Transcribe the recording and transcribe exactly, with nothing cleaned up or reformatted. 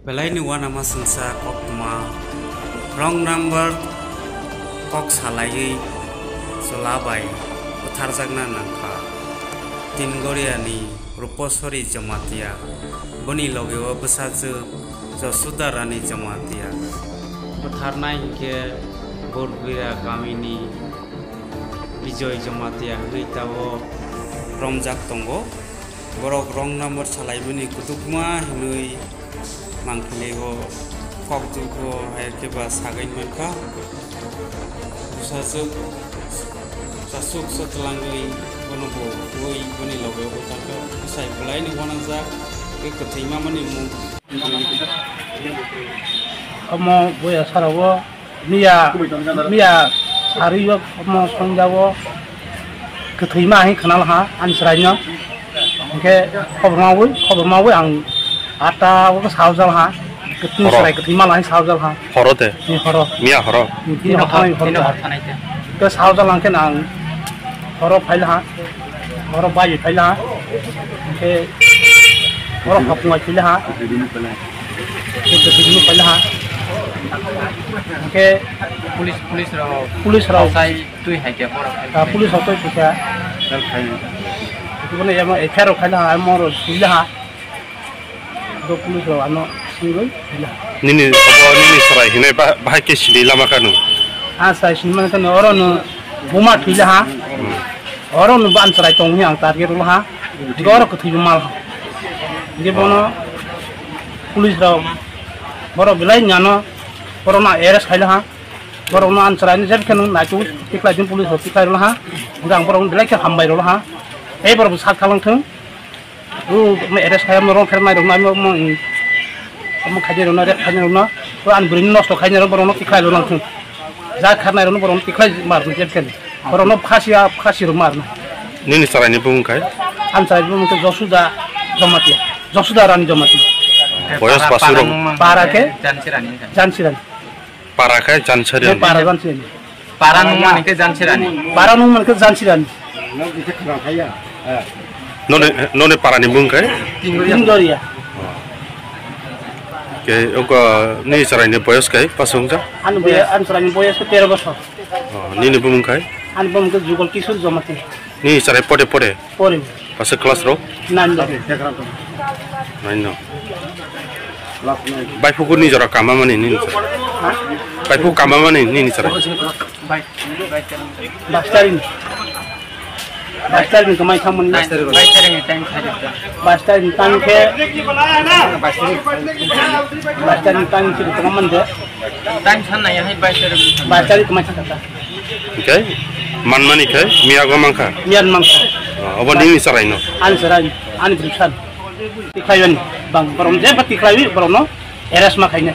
Belaini uanama singsa koktwma wrong number kok salaiwi chwla bai bwtharjakna nangkha. Tin Goriani Ruposori Jamatia, boni logeo bwsajwk Josuda Rani Jamatia. Bwtharnai hinkhe Borbira kamini Bijoy Jamatia hinwi tabuk romjak tongo. Borok wrong number salaimani kutukma hinwi mangpili o kokjwk o hai khe ba sagwi mankha. Bwsajwk chasuk sa twlangwi bono bo twiwi boni loge o bwthangkha. Bwsai bwlaini uanajak tei kwthwi mamani mung. Omo boya sara o miya, miya sari o omo songja o kwthwi ma hai khwnal ha ani chwrai no. Hinkhe khobor mawi, khobor mawi ang atta o saojal ha. Kwthwi Horo. Chwrai kwthwi ma lai saojal ha. Horo de. Ni horo. Miya horo. Ni horo, horo. Ke saojal ang khe nang horo phail ha. Horo bai phail ha. Ke horo hapung ai phail ha. Ke ke sini phail ha. Ke police, police rok police rok sai tui hai ke horo. Ah, police rok tui pusa. Itu mana ya, eh, F I R rok phail ha, moro sila ha. Do police rok ano singwi phaila. Nini obo nini chwrai hinwi ba-, bahai khe sini lama kanu. Ah, chwrai sini mani kanu oro no buma thwila ha. Oro no ban chwrai tong hi ang target rwla ha. Oro kwthwi bo mal ha. Je bono police rok borok belai nyano borok no arrest khaila ha. Borok no an chwrai ni jeb khe no naitu tiklai din police rok tiklai rwla ha. Ang borok no belai khe hambai rwla ha. Ei borok bo sak thalang thung. O, omo arrest khai, omo rong pher nai rok nai, omo, omo, omo khai nai rok nai, rep khai nai rok nai, o ani bwrwi ni nosto khai nai rok, borok no tikhlai rok nang thung. Ja khar nai rok no, borok no tikhlai mar nai, jeb khe nai. Borok no khasi, khasi rok mar nai. Nini chwrai ni bumung khai? Ani chwrai ni bumung khe Josuda Jamatia, Josuda Rani Jamatia. Boyos para, pasung para rok? Nung mang Para khe? Jansi Rani. Jansi Rani. Para khe Jansari. Para Jansari. Para nung mani khe Jansirani. Para nung mani khe Jansirani. Noni, noni para ni bung khe? Tingdoria. Ke oko ni chwrai ni boyos khe pasung ja? Ani boyos, ani chwrai ni boyos khe tero bosor. Oh, nini bumung khe? Ani bumung khe Jugal Kishore Jamatia. Ni chwrai pore pore? Pore. Pasuk class rok? Nine rok. Nine no. Baiphukuni jora kama mani nini chwrai? Ha? Baiphuk kama mani nini chwrai? Bais tarik. Bais tarik ni kamai thang mani. Bais tarik ni time khe. Bais tarik ni time khe kamai mani de. Time san nai hai bais tarik. Bais tarik kamai thang kha. Hingke manmani khe miyago mankha? Miyan mankha. Oh, obo nini chwraino? Ani chwrai, ani bwrwisa. Tikhlaiwi bang, borok jeba tikhlaiwi borokno arrest ma khainai.